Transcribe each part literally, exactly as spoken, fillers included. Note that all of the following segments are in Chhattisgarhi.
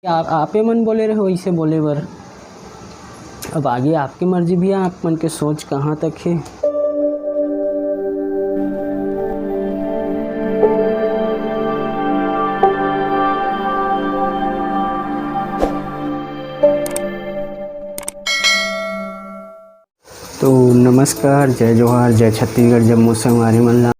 आप, आपे मन बोले रहे वैसे बोले बर। अब आगे आपके मर्जी भैया, आप मन के सोच कहाँ तक हे। तो नमस्कार, जय जोहार, जय छत्तीसगढ़। जम्मो संगवारी मन ला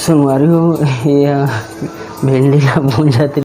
संगवारी हो, ये भिंडी ला भूंजत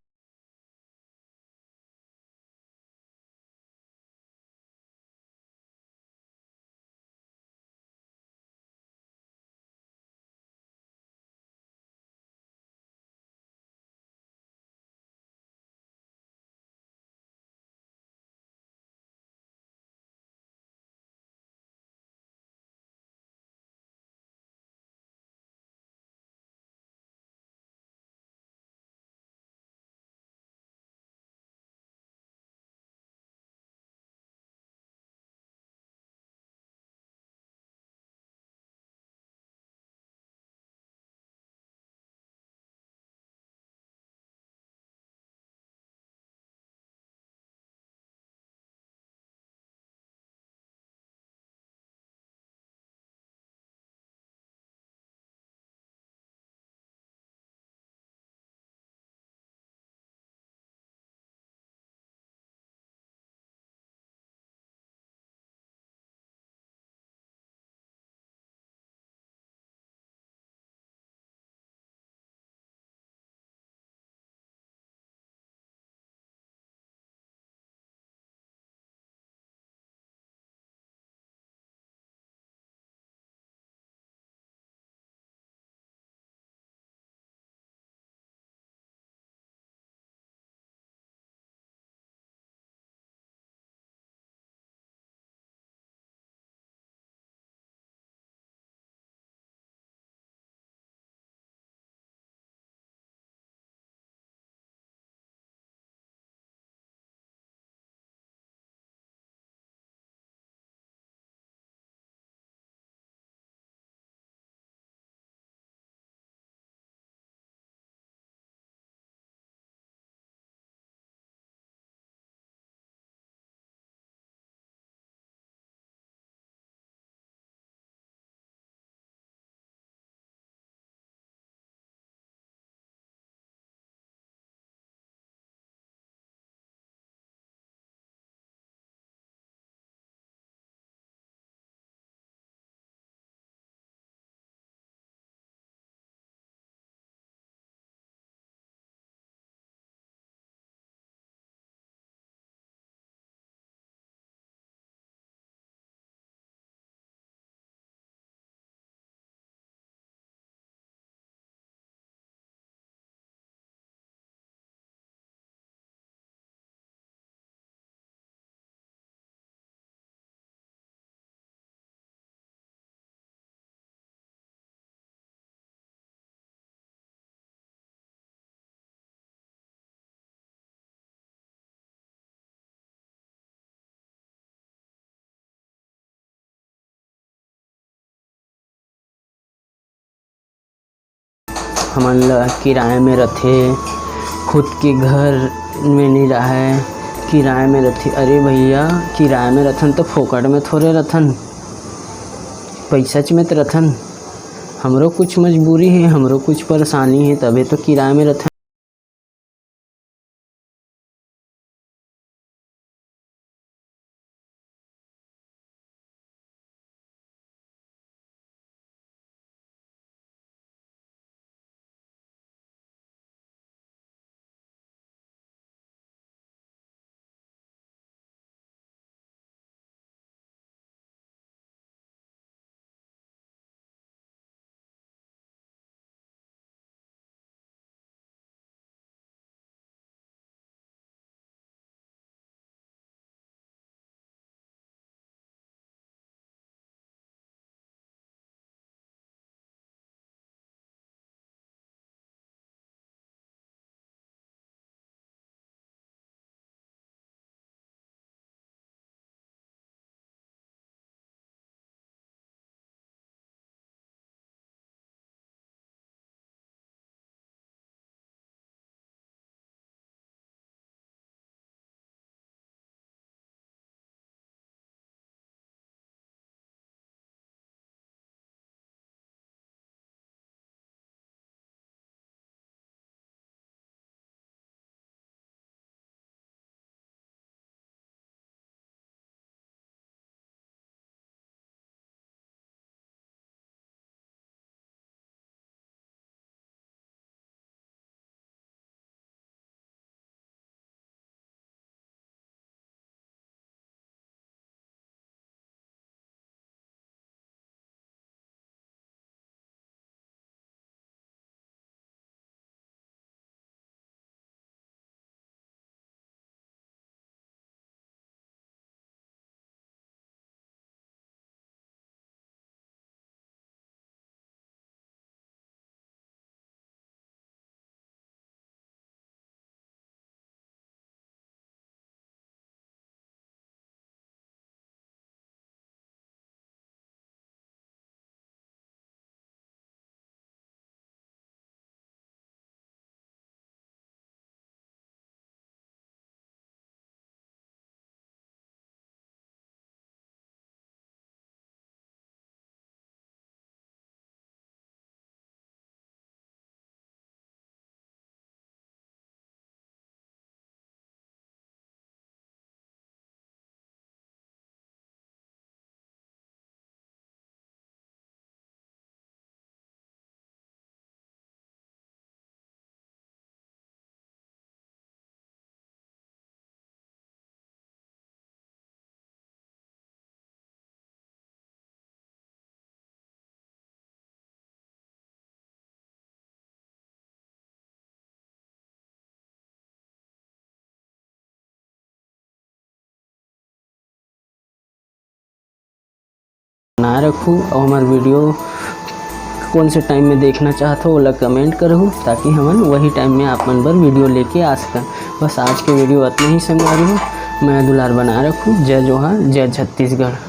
हमन ल किराए में रथे, खुद के घर में नइ रहय, किराए में रथे। अरे भैया, किराए में रथन त फोकट में थोरे रथन, पइसाच में त रथन। हमरो कुछ मजबूरी हे, हमरो कुछ परेशानी हे, तभे तो किराए में रथन। बना रखू, और हमार video कौन से time में देखना चाहत हो, ओला comment करहू, ताकि हमन वही time में आप मन बर video लेके आ सकन। बस आज के video अतना ही संगवारी हो। मैं दुलार बना रखू। जय जोहार, जय छत्तीसगढ़।